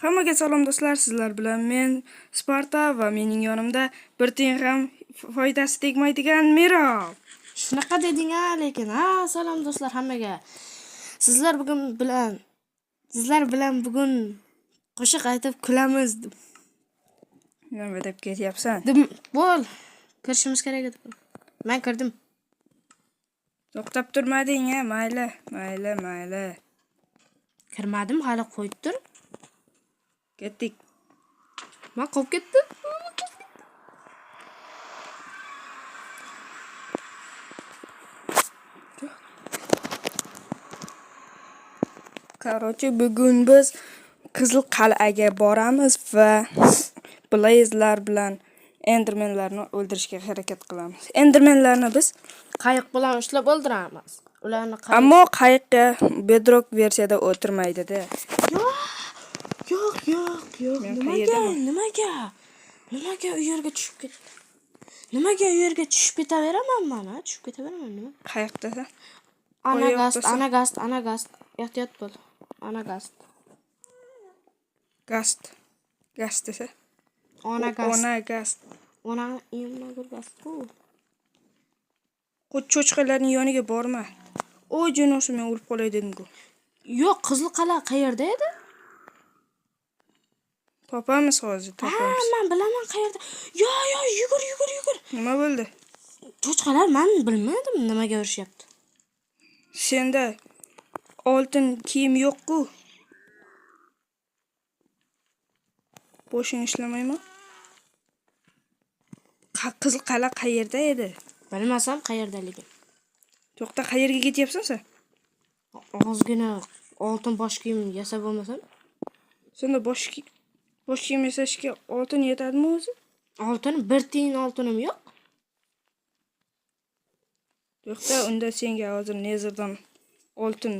Hammaga salom do'stlar, sizlar bilan men Sparta va mening yonimda bir tiyin ham foydasi tegmaydigan Mirob. Shunaqa deding-a, lekin ha, salom do'stlar hammaga. Sizlar bilan bugun qo'shiq aytib kulamiz. Nima deb ketyapsan? Bo'l. Kirishimiz kerak edi. Men kirdim. To'xtab turmading a? Mayli, mayli, mayli. Kirmadim, hali qo'yib tur. Ketdik. Men qolib ketdim. Короче, bugun biz Qizil qal'aga boramiz va Blaze'lar bilan Endermenlarni o'ldirishga harakat qilamiz. Endermenlarni biz Qayiq bilan ushlab o'ldiramiz. Ularni qayiq. Ammo qayiqqa Bedrock versiyada o'tirmaydi-da. Yo'q, yo'q, yo'q, yo'q. Men Nimaga? qayerdaman? Nimaga? Nimaga u yerga tushib ketdim? Nimaga u yerga tushib ketaveraman man, ha? Tushib ketaveraman nima? Qayiqda. Ana Oyoq gast, basa- ana gast, ana gast. Ehtiyot bo'l. Ana gast. Gast. Gast desa. Ona gast. Ona gast. Ona emma bir gast-ku. Qo'y, cho'chqalarning yoniga borma. O jonosi, men o'lib qolay dedim-ku. Yo'q, Qizil qal'a qayerda edi? Topamiz hozir, Ha, topamiz. men bilaman qayerda. Yo, yo, yugur, yugur, yugur. Nima bo'ldi? Cho'chqalar, men bilmadim nimaga urishyapti. Senda oltin kiyim yo'q-ku. Boshing ishlamaymi? Qizil qal'a qayerda edi? Bilmasam qayerdaligi. To'xta, qayerga ketyapsan sen? Ozgina oltin bosh kiyim yasab olmasam, Senda bosh kiyim yasashga oltin yetadimi o'zi? Oltin, bir tiyin oltinim yo'q. To'xta, unda senga hozir Netherdan oltin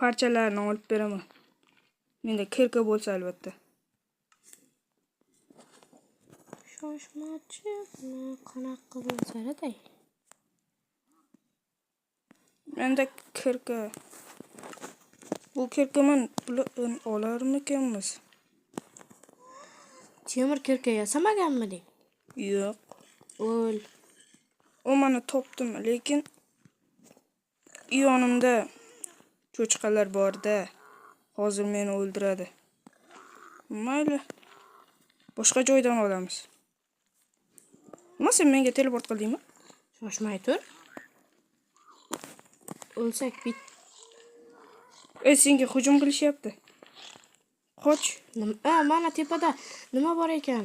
parchalarini olib beraman. Menda kirka bo'lsa albatta. Shoshmachi, qanaqa bo'lsa-da. Menda kirka. Bu kirkaman bularni olarmikanmiz? Temir kirka yasamaganmiding? Yo'q. O'l. O mana topdim, lekin yonimda cho'chqalar bor-da. Hozir meni o'ldiradi. Mayli. Boshqa joydan olamiz. Nima, sen menga teleport qildingmi? Shoshmay tur. O'lsak bit. Ey, senga hujum qilishyapti. Qoch. Mana tepada nima bor ekan?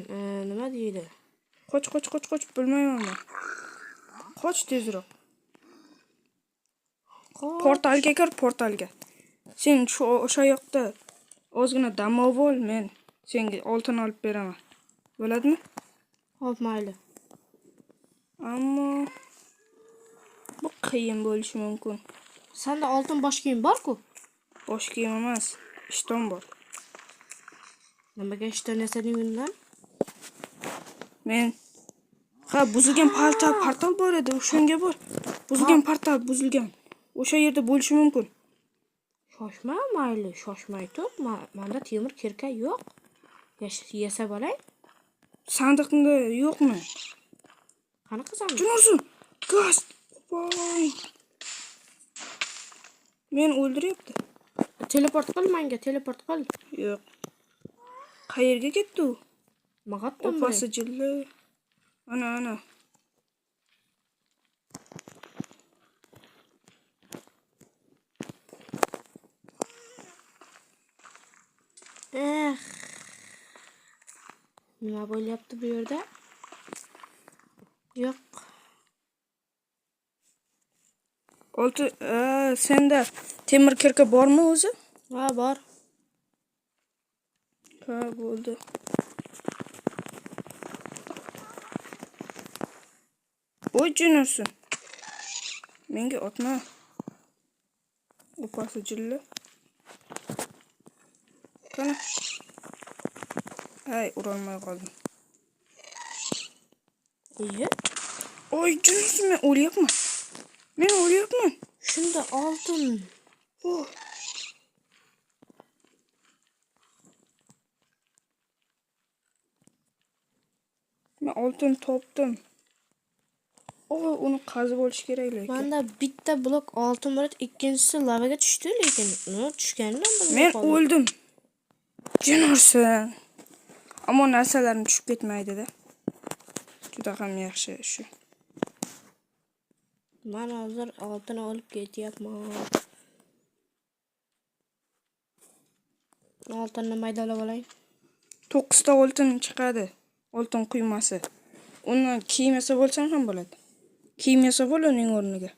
Nima deydi? Qoch, qoch, qoch, qoch, bilmayman men. Qoch tezroq. Qoch. Portalga kir, portalga. Sen shu o'sha yoqda ozgina dam ol, men senga oltin olib beraman. Bo'ladimi? Xo'p, mayli. Ammo bu qiyin bo'lishi mumkin. Senda oltin bosh kiyim bor-ku. Bosh kiyim emas, ishton bor. Nimaga ishton yasading undan? Men ha, buzilgan portal bor edi, o'shanga bor. Buzilgan portal, buzilgan. O'sha yerda bo'lishi mumkin. Shoshma, mayli, shoshmay tur. Menda temir kirka yo'q. Yasab olay. Sandiqda yo'qmi? Qanaqa sandiq? Junursun, gaz. Voy. Men o'ldiryapti. Teleport qil menga, teleport qil. Yo'q. Qayerga ketdi u? Mag'atdan Opasi jilli. Ana, ana. Eh. Nima bo'lyapti bu yerda? Yo'q. Olti, senda temir kirka bormi o'zi? Ha, bor. Ha, bo'ldi. Oy, junursin. Menga otma. Opasi jilli. Qani? Ay, urolmay qoldim. Iye. Oy, junursin, men o'lyapman. Men o'lyapman. Shunda oltin. Oh. Men oltin topdim. O, uni qazib olish kerak lekin. Menda bitta blok oltin bor edi, ikkinchisi lavaga tushdi, lekin nima tushganini ham bilmay Men qoldim. o'ldim. Jin ursin. Ammo narsalarim tushib ketmaydi-da. Juda ham yaxshi shu. Men hozir oltin olib ketyapman. Oltinni maydalab olay. 9 ta oltin chiqadi. Oltin quymasi. Undan kiyim yasab olsang ham bo'ladi. Kiyim yasab ol uning o'rniga.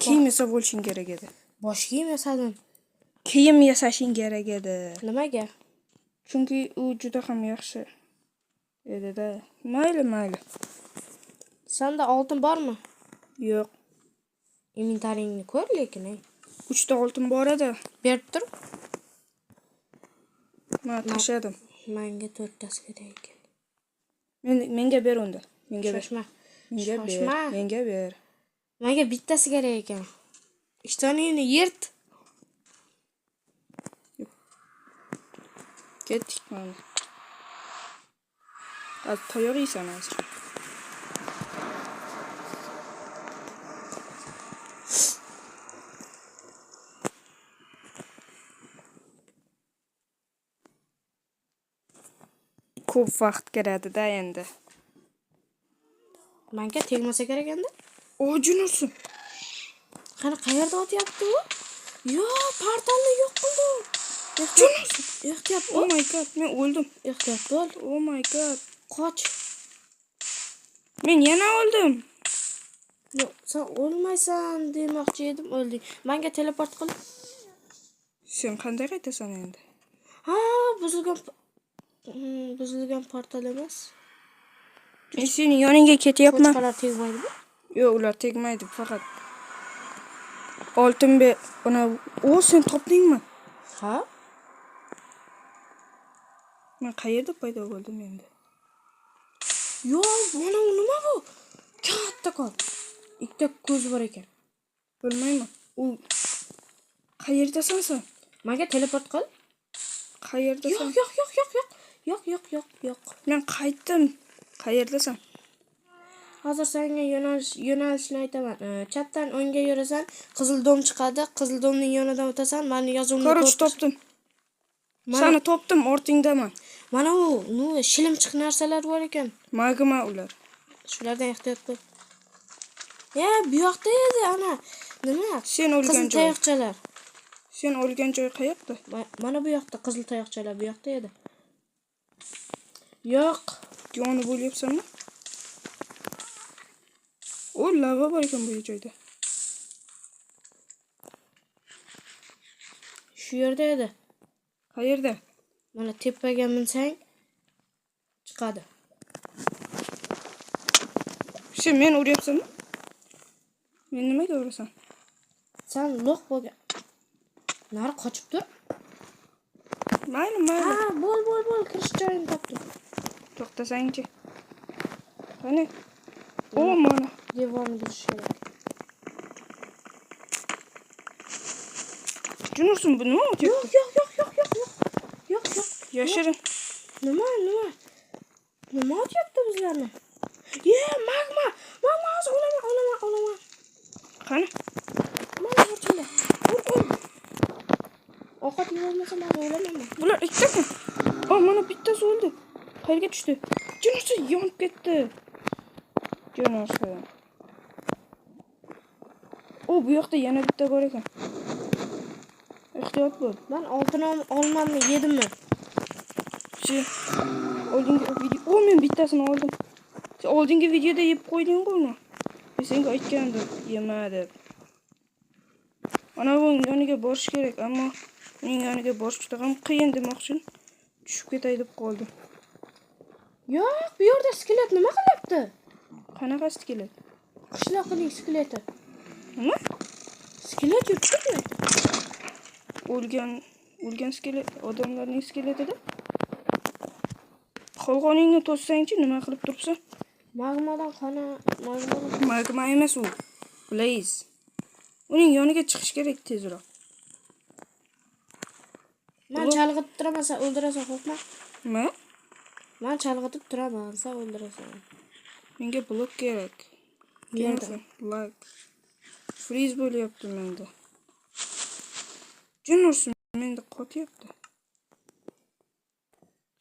Kiyim yasab olishing kerak edi. Bosh kiyim yasadim. Kiyim yasashing kerak edi. Nimaga? Chunki u juda ham yaxshi edi-da. Mayli, mayli. Senda oltin bormi? Yo'q. Inventaringni ko'r lekin. Ey. 3 ta oltin bor edi. Berib tur. Men tashladim. Menga to'rttasi kerak ekan. Menga ber unda. Menga ber. Shoshma. Menga ber. Shoshma. Menga ber. Menga bittasi kerak ekan. Ishtoningni yirt. Ketdik mana. Az tayoq yeysan hozir. Ko'p vaqt kiradi-da endi. Menga tegmasa kerak endi. O, jin ursin. Qani qayerda otyapti u? Yo, portalni yo'q qildi. Jin ursin. Ehtiyot Oh bo'l. my god, men o'ldim. Ehtiyot bo'l. Oh my god. Qoch. Men yana o'ldim. Yo'q, sen o'lmaysan demoqchi edim, o'lding. Menga teleport qil. Sen qanday qaytasan endi? Ha, buzilgan portal emas. Men sening yoningga ketyapman. Cho'chqalar tegmaydimi? Yo'q, ular tegmaydi, faqat oltin be ana o sen topdingmi? Ha? Men qayerda paydo bo'ldim endi? Yo'q, mana u nima bu? Kattakon. Ikkita ko'zi bor ekan. Bilmayman. U qayerdasan sen? Menga teleport qil. Qayerdasan? Yo'q, yo'q, yo'q, yo'q, yo'q. Yo'q, yo'q, yo'q, yo'q. Men qaytdim. Qayerdasan? Hozir senga yo'nalishni aytaman. Chapdan o'ngga yurasan, qizil dom chiqadi. Qizil domning yonidan o'tasan, mani yozuvimni Короче, ko'rib topdim. Mana, Seni topdim, ortingdaman. mana u, nu, shilimchiq narsalar bor ekan. Magma ular. Shulardan ehtiyot bo'l. Ya, bu yoqda edi ana. Nima? Sen o'lgan Qizil joy. tayoqchalar. Sen o'lgan joy qayoqda? Mana bu yoqda qizil tayoqchalar bu yoqda edi. Yo'q. Yonib o'lyapsanmi? O, lava bor ekan bu joyda. Shu yerda edi. Qayerda? Mana tepaga minsang chiqadi. Sen meni uryapsanmi? Men nimaga urasan? Sen lo'q bo'lgan. Nari qochib tur. Mayli, mayli. Ha, bo'l, bo'l, bo'l, kirish joyini topdim. To'xtasangchi. Qani? O, mana. Devorni buzish kerak. Jin ursin, bu nima Yo'q, o'tyapti? yo'q, yo'q, yo'q, yo'q, yo'q. Yo'q, yo'q. Yashirin. Nima, nima? Nima otyapti bizlarni? Ye, magma! Magma hozir o'laman, o'laman, o'laman. Qani? Mana ortimda. Ur, ur. Ovqat yevolmasam hozir o'laman men. Bular ikkitami? O, mana bittasi o'ldi. Qayerga tushdi? Jin ursin, yonib ketdi. Jin ursin. O, bu yoqda yana bitta bor ekan. Ehtiyot bo'l. Men oltin olmamni yedimmi? Shu oldingi video, o, men bittasini oldim. Sen oldingi videoda yeb qo'yding-ku uni. Men senga aytgandim, yema deb. Ana buning yoniga borish kerak, ammo uning yoniga borish juda ham qiyin demoqchi. Tushib ketay deb qoldim. Yo'q, bu yerda skelet nima qilyapti? Qanaqa skelet? Qishloqining skeleti. Nima? Skelet yuribdi bu yerda. O'lgan skelet, odamlarning skeletida. Qolqoningni to'ssangchi, nima qilib turibsan? Magmadan qona, magmadan Magma emas u. Blaze. Uning yoniga chiqish kerak tezroq. Men chalg'itib turaman, sen o'ldirasan, qo'rqma. Nima? Men chalg'itib turaman, sen o'ldirasan. Menga blok kerak. Yerda. Lag. Freeze bo'lyapti menda. Jin ursin, menda qotyapti.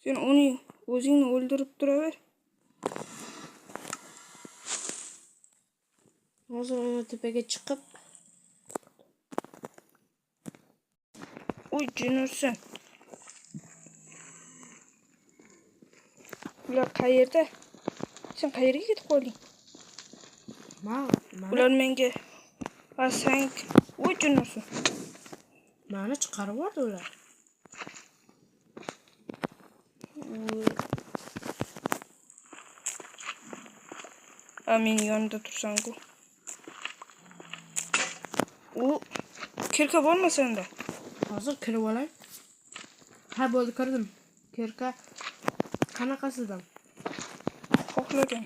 Sen uni o'zingni o'ldirib turaver. Hozir uni tepaga chiqib Uy, jin ursin. Ular qayerda? Sen qayerga ketib qolding? Mani Ular menga ha sen uy jin ursin. mani chiqarib yubordi ular. Ha meni yonida tursan-ku. U kirka bormi senda? Hozir kirib olay. Ha, bo'ldi, kirdim. Kirka qanaqasidan? Xohlagan.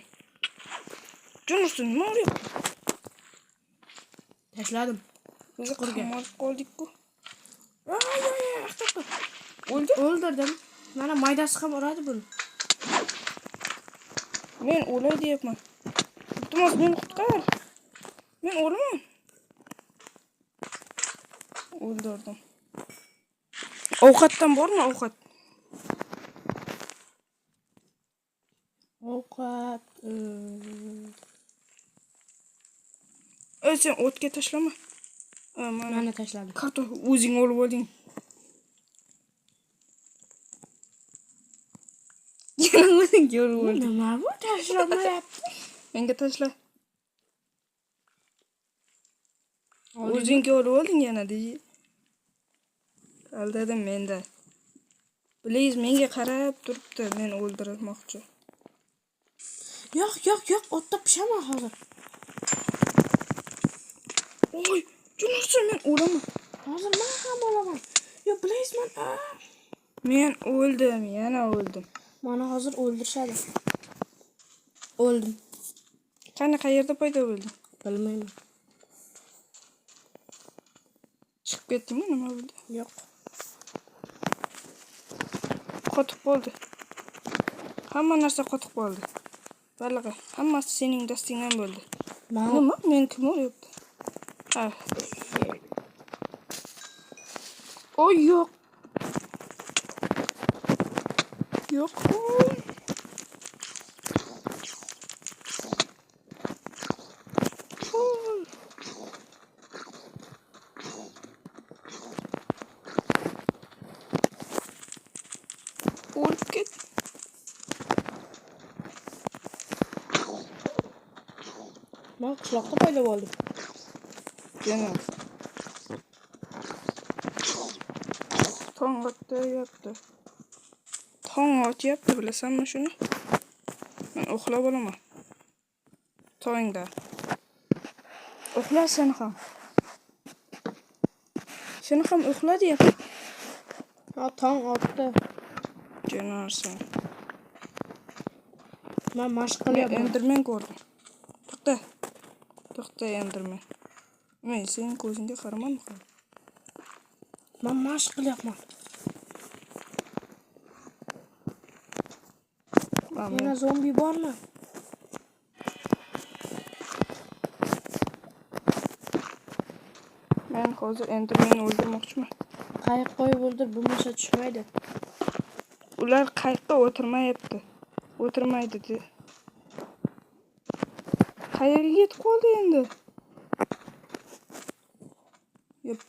Jin ursin, nima uryapti? Tashladim. Biz Chuqurga. qamalib qoldik-ku. Ay, ay, ay, aqta. O'ldir. O'ldirdim. Mana maydasi ham uradi buni. Men o'lay deyapman. Iltimos meni qutqar. Men o'laman. O'ldirdim. Ovqatdan bormi ovqat? Ovqat. Ey sen o'tga tashlama. Ha, mana Mana tashladim. kartof o'zing olib olding. Yana o'zing olib olding. Nima bu? Tashlamayapti. Menga tashla. O'zing olib olding yana dey. Aldadim menda. Blaze menga qarab turibdi, meni o'ldirmoqchi. Yo'q, yo'q, yo'q, o'tda pishaman hozir. Oy, jin ursin, men o'laman. Hozir men ham o'laman. Yo, Blaze man. Men o'ldim, yana o'ldim. Mani hozir o'ldirishadi. O'ldim. Qani qayerda paydo bo'lding? Bilmayman. Chiqib ketdingmi, nima bo'ldi? Yo'q. Qotib qoldi. Hamma narsa qotib qoldi. Balig'i, hammasi sening dastingdan bo'ldi. Man Nima? Men kim uryapti? Ha. Oy, yo'q. Yo'q. Oy. Oy. O'lib ket. Man qishloqda paydo bo'ldim. Yana. Tong otyapti. Tong otyapti, bilasanmi shuni? Men uxlab olaman. Tongda. Uxla sen ham. Seni ham uxla deyapti. Ha, tong otdi. Jonarsan. Man mashq Men qilyapman. Enderman ko'rdim. To'xta. To'xta Enderman. Men sening ko'zingga qaramadim hali. Man mashq qilyapman. Yana zombi bormi? Men hozir Endermanni o'ldirmoqchiman. Qayiq qo'yib o'ldir, bo'lmasa tushmaydi. Ular qayiqqa o'tirmayapti. O'tirmaydi de. Qayerga yetib qoldi endi? Yep.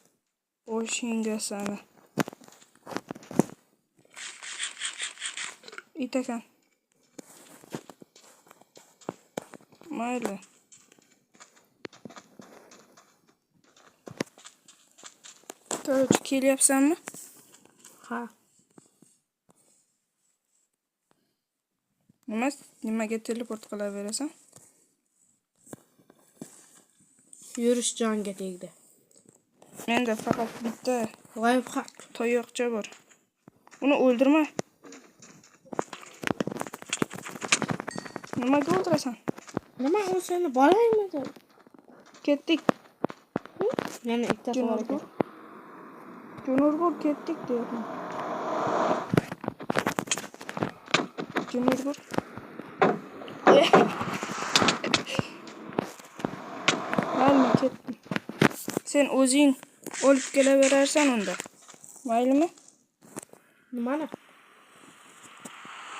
Boshingga sani. It ekan. Mayli. Короче, kelyapsanmi? Ha. Nima? Nimaga teleport qilaverasan? Yurish jonga tegdi. Menda faqat bitta Lifehack. tayoqcha bor. Uni o'ldirma. Nimaga o'ldirasan? Nima u seni bolangmidi? Ketdik. Yana ikkitasi bor ekan. Jonurgul ketdik deyapman. Junior. Mayli, ketdim. Sen o'zing olib kelaverarsan unda. Maylimi? Nimani?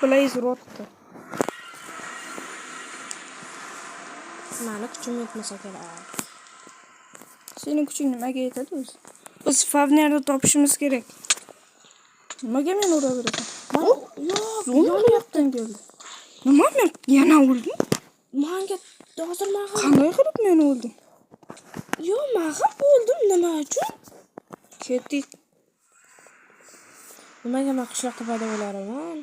Blaze Rodni. Mani kuchim yetmasa kerak. Sening kuching nimaga yetadi o'zi? Biz Favnerni topishimiz kerak. Nimaga meni uraverasan? Yo'q, Zombi yoqdan keldi. Nima, men yana o'ldim? Manga hozir men ham Qanday qilib men o'ldim? Yo'q, men ham o'ldim. Nima uchun? Ketdik. Nimaga men qishloqda paydo bo'laman?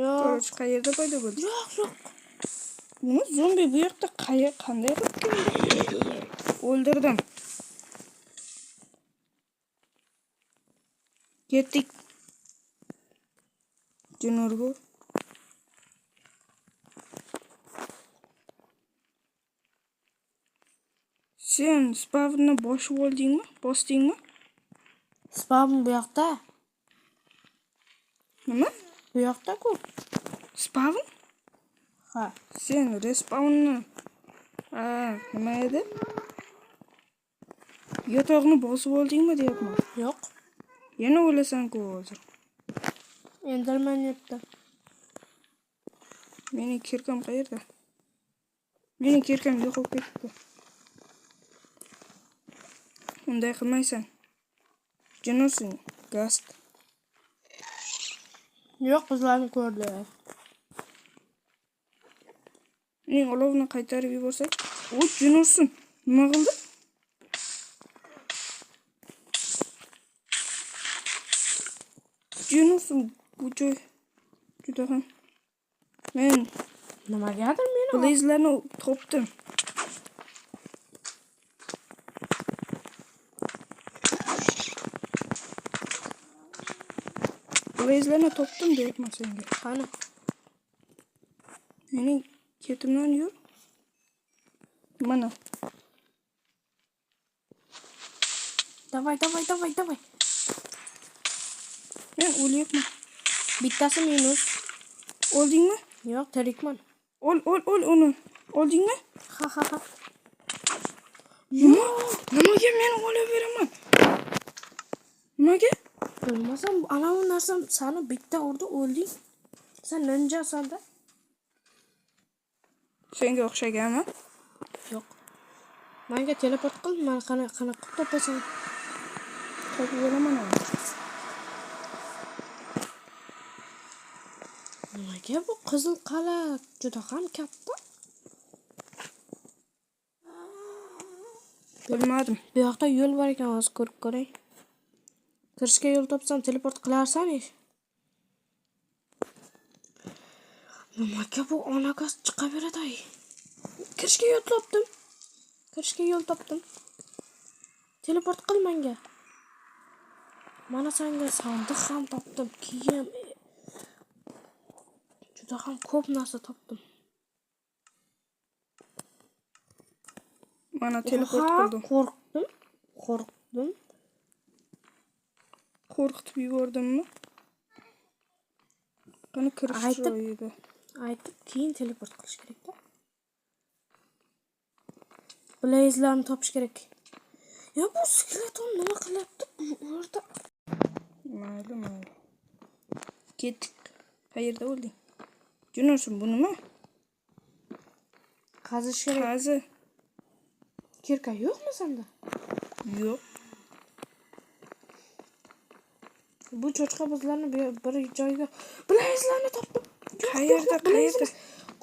Yo'q. Короче, qayerda paydo bo'ldi? Yo'q, yo'q. Nima, zombi bu yoqda qanday qilib keldi? O'ldirdim. Ketdik. Junurgu. Sen spavnni bosib oldingmi? Bosdingmi? Spavn bu yoqda. Nima? Bu yoqda-ku. Spavn? Ha. Sen respawnni, ha, nima edi? Yotog'ni bosib oldingmi deyapman. Yo'q. Yana o'lasan-ku hozir. Enderman yuribdi. Mening кирка m qayerda? Mening кирка m yo'qolib ketibdi. Unday qilmaysan. Jinursin, ghast. Yo'q, bizlarni ko'rdi. Uning olovini qaytarib yuborsak, o jinursin. Nima qildi? Jinursin, bu joy juda ham men Nimagadir meni Blaze'larni topdim. Blaze'larni topdim deyapman senga. Qani? Mening ketimdan yur. Mana. Давай, давай, давай, давай. Men o'lyapman. Bittasi minus. O'ldingmi? Yo'q, tirikman. O'l, o'l, o'l uni. O'ldingmi? Ha, ha, ha. Nima? Nimaga men o'laveraman? Nimaga? Bilmasam, ana u narsam sani bitta urdi, o'lding. Sen ninjasan-da. Senga o'xshaganmi? Yo'q. Menga teleport qil, men qanaqa qilib topasan? Topib olaman uni. Nimaga bu qizil qal'a juda ham katta? Bilmadim. Bu yoqda yo'l bor ekan, hozir ko'rib ko'ray. Kirishga yo'l topsam teleport qilarsan ish. Nimaga bu onagas chiqaveradi-ay? Kirishga yo'l topdim. Kirishga yo'l topdim. Teleport qil menga. Mana senga sandiq ham topdim, kiyim. Juda ham ko'p narsa topdim. Mana teleport Oha, qildim. Qo'rqdim. Qo'rqdim. Qo'rqitib yubordimmi? Qani kirish Aytib joyi edi. Aytib keyin teleport qilish kerak-da. Blaze'larni topish kerak. Ya bu skeleton nima qilyapti bu yerda? Mayli, mayli. Ketdik. Qayerda o'lding? Junursin, bu nima? Qazish kerak. Qazi. Кирка yo'qmi senda? Yo'q. Bu cho'chqa bizlarni bir joyga Blaze'larni topdim. Yo'q, Qayerda, yo'q, yo'q, Blaze qayerda? emas.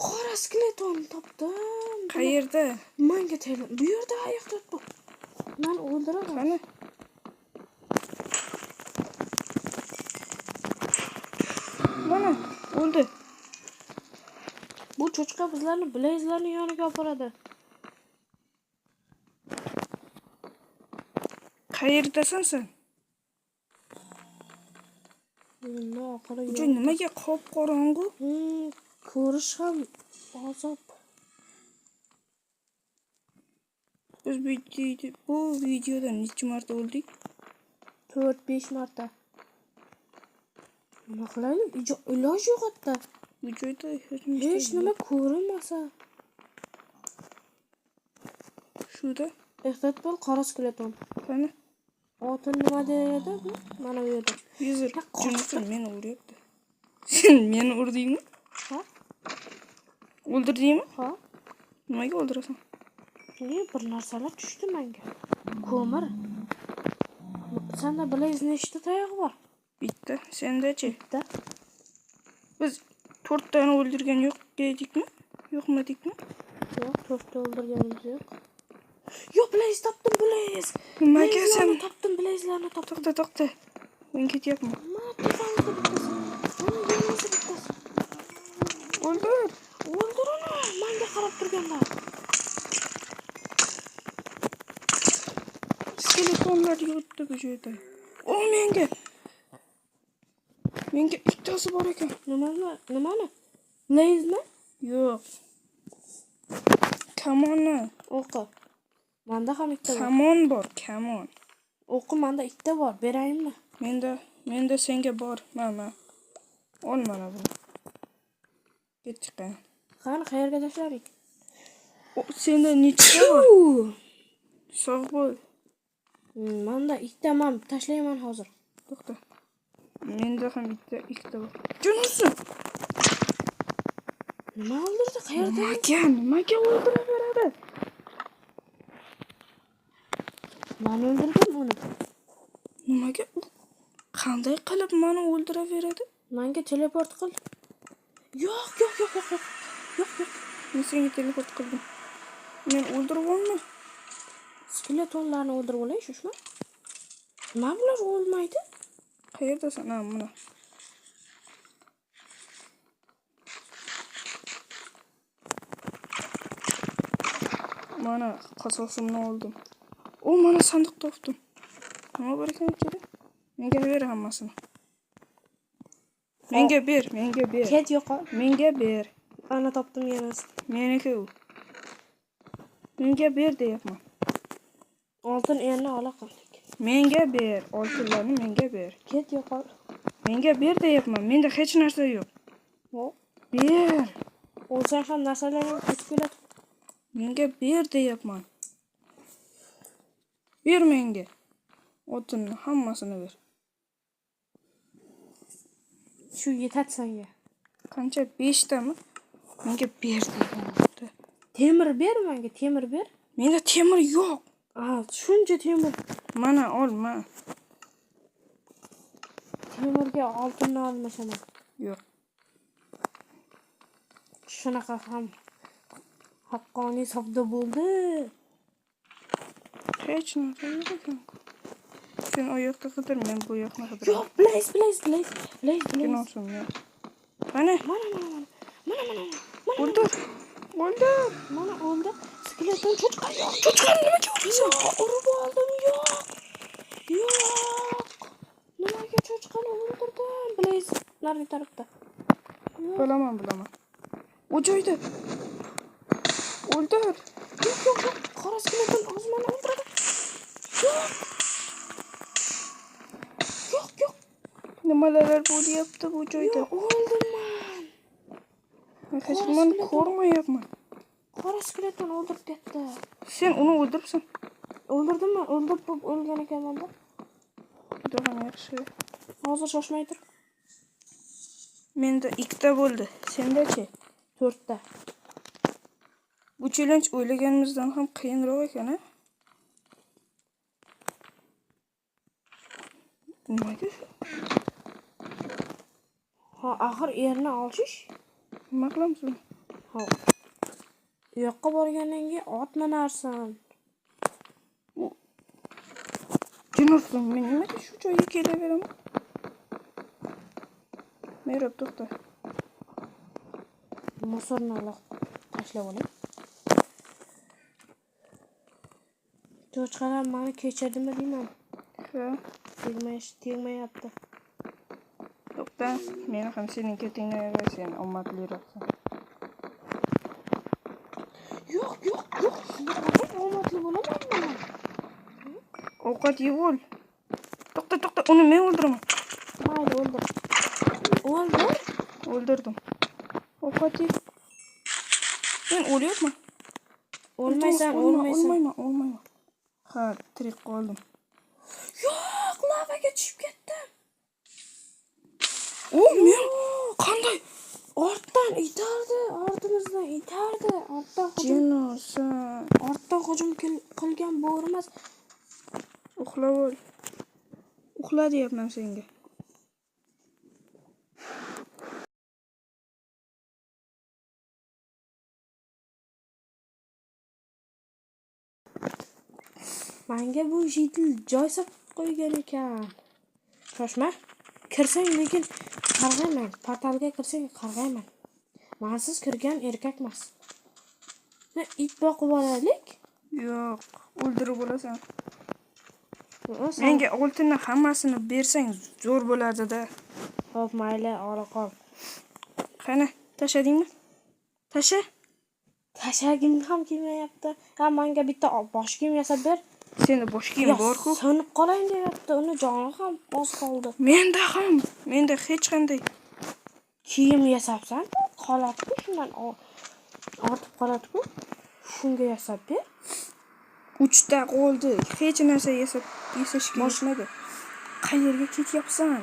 Qora skeleton topdim. Qayerda? Manga bu yerda ayoqda bu. Meni o'ldiradi. Qani? Mana, o'ldi. Bu cho'chqa bizlarni Blaze'larning yoniga olib boradi. Qayerdasan sen? Yo'lni oxiri Bu yo'q. joy nimaga qop-qorong'u? Ko'rish ham azob. Biz bu videoda necha marta o'ldik? 4-5 marta. Nima qilaylik? Iloj yo'q hatto. Bu joyda Hech nima ko'rinmasa. Shuda. Ehtiyot bo'l, qora skeleton. Qani? Otin nima deydi bu? Mana bu yerda. Yuzir. Ya, qo'rqdim. Jonathan meni uryapti. Sen meni urdingmi? Ha? O'ldirdingmi? Ha? Nimaga o'ldirasan? Ne bir narsalar tushdi menga. Ko'mir. Senda Blaze nechta tayoq bor? Bitta. Sendachi? Bitta. Biz 4 tani o'ldirgan yo'q dedikmi? Yo'qmadikmi? Yo'q, to'rtta o'ldirganimiz yo'q. Yo'q, Blaze topdim, Blaze. Nimaga sen? Blaze'larni topdim, Blaze'larni topdim. To'xta, to'xta. Men ketyapman. Mana tepamizda bittasi. Mana yonimizda bittasi. O'ldir. O'ldir uni. Menga qarab turganda. Skeletonlar yuribdi bu joyda. O menga. Menga ikkitasi bor ekan. Nimani? Nimani? Blaze'mi? Yo'q. Kamonni. O'qi. Menda ham ikkita bor. Kamon bor, kamon. O'qi menda ikkita bor. Berayinmi? Menda senga bor. Mana. Ol mana buni. Ketdik qani. Qani qayerga tashladik? O, senda nechta bor? Sog' bo'l. Menda ikkita, man tashlayman hozir. To'xta. Menda ham ikkita bor. Jonathan! Nima o'ldirdi? Qayerda? Nimaga? Nimaga o'ldiraveradi? Men o'ldirdim uni. Nimaga u qanday qilib meni o'ldiraveradi? Menga teleport qil. Yo'q, yo'q, yo'q, yo'q, yo'q. Yo'q, yo'q. Men senga teleport qildim. Men o'ldirib olma. Skeletonlarni o'ldirib olay, shushma. Nima bular o'lmaydi? Qayerdasan? Ha, mana. Mana qasosimni oldim. O, mana sandiq topdim. Nima bor ekan ichida? Menga ber hammasini. Menga ber, menga ber. Ket yo'qol. Menga ber. Ana topdim yana. Meniki u. Menga ber deyapman. Oltin erni ola qoldik. Menga ber, oltinlarni menga ber. Ket yo'qol. Menga ber deyapman. Menda hech narsa yo'q. Yo'q. Ber. Olsang ham narsalaring ketib keladi. Menga ber deyapman. Ber menga. Oltinni hammasini ber. Shu yetadi senga. Qancha? 5 tami? Menga ber deyapman. Temir ber menga, temir ber. Menda temir yo'q. A, shuncha temir. Mana ol, mana. Temirga oltinni olmasam. Yo'q. Shunaqa ham haqqoniy savdo bo'ldi. Hech narsa yo'q ekan-ku. Sen o yoqda qidir, men bu yoqni qidiraman. Yo'q, Blaze, Blaze, Blaze, Blaze, Blaze. Kinosim yo'q. Qani? Mana, mana, mana. Mana, mana, mana. O'ldir. O'ldir. Mana o'ldi. Skeleton cho'chqa yo'q. Cho'chqani nimaga urasan? Yo'q, urib oldim, yo'q. Yo'q. Nimaga cho'chqani o'ldirdim? Blaze narigi tarafda. Bilaman, bilaman. O joyda. O'ldir. Yo'q, yo'q, yo'q. Qora skeleton hozir meni o'ldiradi. Yo'q. Yo'q, yo'q. Nimalar bo'lyapti bu joyda? Yo'q, o'ldim man. Men hech nimani ko'rmayapman. Qora skeleton o'ldirib ketdi. Sen uni o'ldiribsan. O'ldirdimmi? O'ldirib bo'lib o'lgan ekanman-da. Juda ham yaxshi. Hozir shoshmay tur. Menda ikkita bo'ldi. Sendachi? 4ta. Bu challenge o'ylaganimizdan ham qiyinroq ekan, a? Nimaga shu? Ha, axir erni olshish. Nima qilamiz buni? Ha. U yoqqa borgandan keyin ot minarsan. Jinursin, men nimaga shu joyga kelaveraman? Merob, to'xta. Musorni tashlab olay. Cho'chqalar meni kechirdimi deyman. Ha. Tegmayapti. To'xta, meni ham sening ketingdan yig'ay, sen omadliroqsan. Yo'q, yo'q, yo'q. Omadli bo'lamanmi men? Ovqat yeb ol. To'xta, to'xta, uni men o'ldiraman. Mayli, o'ldir. O'ldir. O'ldirdim. Ovqat ye. Men o'lyapman. O'lmaysan, o'lmaysan. O'lmayman, o'lmayman. Ha, tirik qoldim. Yo'q, lavaga tushib ketdim. O, men qanday? Ortdan itardi, ortimizdan itardi. Ortdan hujum, Jinosan. ortdan hujum qilgan bo'ri emas. Uxlab ol. Uxla deyapman senga. Menga bu jitil joy sotib qo'ygan ekan. Shoshma. Kirsang lekin qarg'ayman. Portalga kirsang qarg'ayman. Mansiz kirgan erkak emas. Ne, it boqib olaylik. Yo'q, o'ldirib olasan. Sen- Menga oltinni hammasini bersang zo'r bo'lardi-da. Xo'p, mayli, ola qol. Qani, tashladingmi? Tasha. Tashlagim ham kelmayapti. Ha, menga bitta bosh kiyim yasab ber. Seni bosh kiyim bor-ku. So'nib qolayin deyapti. Uni joni ham oz qoldi. Menda ham, menda hech qanday Kiyim yasabsan, qoladi-ku shundan ortib qoladi-ku. Shunga yasab ber. 3 ta qoldi. Hech narsa yasashga yetmadi. Qayerga ketyapsan?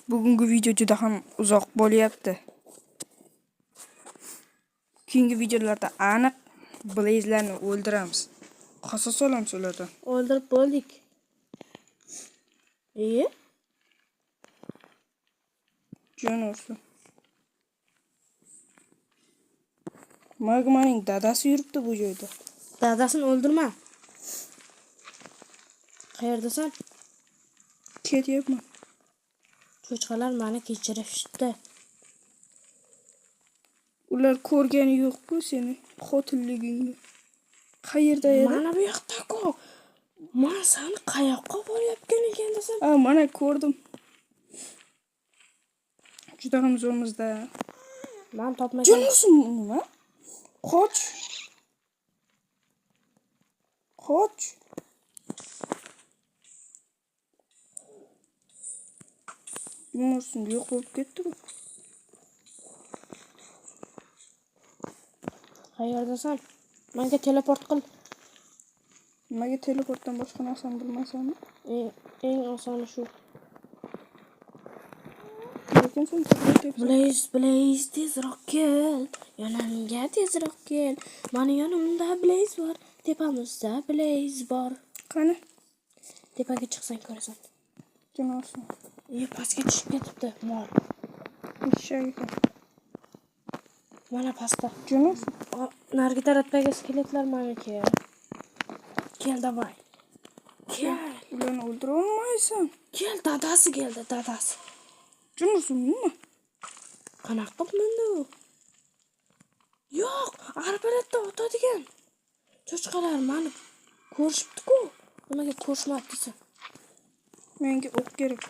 Bugungi video juda ham uzoq bo'lyapti. Keyingi videolarda aniq Blaze'larni o'ldiramiz. Qasos olamiz ulardan. O'ldirib bo'ldik. Jon ursin. Magmaning dadasi yuribdi bu joyda. Dadasini o'ldirma. Qayerdasan? Ketyapman. Cho'chqalar meni kechirishdi. Ular ko'rgani yo'q-ku seni qotilligingni. Qayerda edi? Mana bu yoqda-ku. Men seni qayoqqa borayotgan ekan desam, Ha, mana ko'rdim. Juda ham zo'rmizda. Men topmagan. Jon ursin nima? Qoch. Qoch. Jon ursin yo'q bo'lib ketdi bu. Qayerdasan? Menga teleport qil. Nimaga teleportdan boshqa narsani bilmaysanmi? Eng osoni shu. Lekin sen teleport yapsan. Blaze, Blaze tezroq kel. Yonimga tezroq kel. Mani yonimda Blaze bor. Tepamizda Blaze bor. Qani? Tepaga chiqsang ko'rasan. Jon ursin. Pastga tushib ketibdi mol. Eshak ekan. Mana pastda. Jon ursin. Narigi tarafdagi skeletlar maniki. Kel, davay. Kel. Ularni o'ldira olmaysan. Kel, dadasi keldi, dadasi. Jon ursin nima? Qanaqa qilib mindi u? Yo'q, arbaletda otadigan. Cho'chqalar mani ko'rishibdi-ku. Nimaga ko'rishmabdi desa. Menga o'q kerak.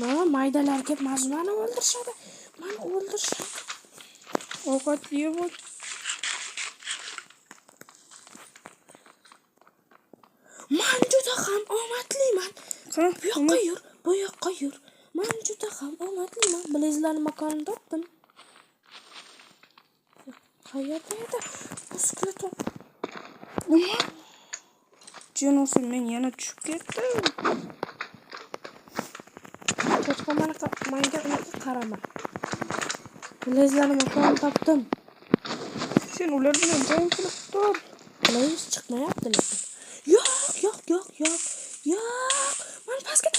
Mana maydalar kelib mani o'ldirishadi. Mani o'ldirishadi. Ovqat yeb ol. Man juda ham omadliman. Qani, Bu yoqqa yur, bu yoqqa yur. Man juda ham omadliman. Blaze'larning makonini topdim. Qayerda edi? Bu skeleton. Nima? Jon ursin, men yana tushib ketdim. Cho'chqa menga unaqa qarama. Blaze'larning makonini topdim. Sen ular bilan jang qilib tur. Blaze chiqmayapti lekin. Yo'q, yo'q, yo'q, yo'q. Yo'q. Men pastga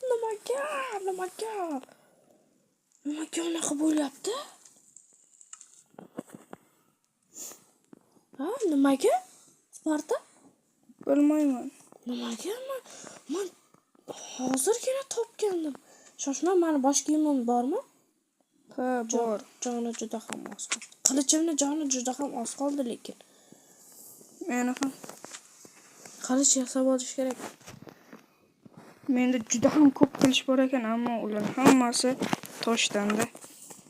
Nima gap? Nima gap? Nimaga unaqa bo'lyapti? Ha, nimaga? Sparta? Bilmayman. Nimaga man hozirgina topgandim. Shoshma, mani bosh kiyimim bormi? Ha, bor. Joni juda ham oz qoldi. Qilichimni joni juda ham oz qoldi lekin. Meni ham. Qilich yasab olish kerak. Menda juda ham ko'p qilich bor ekan, ammo ular hammasi toshdanda.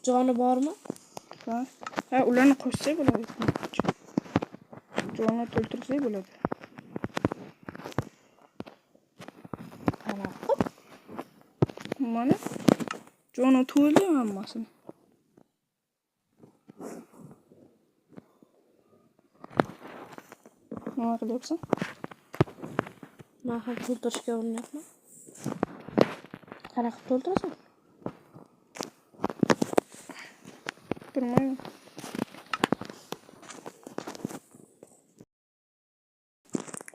Joni bormi? Ha, ha, ularni qo'shsak bo'ladi. Jonni to'ldirsak bo'ladi. Qanaqa? Mana joni to'ldi hammasini. Nima qilyapsan? Men ham to'ldirishga urinyapman. Qanaqa qilib to'ldirasan? Bilmayman.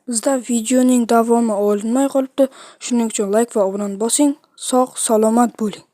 Bizda videoning davomi olinmay qolibdi. Shuning uchun like va obunani bosing. Sog' salomat bo'ling.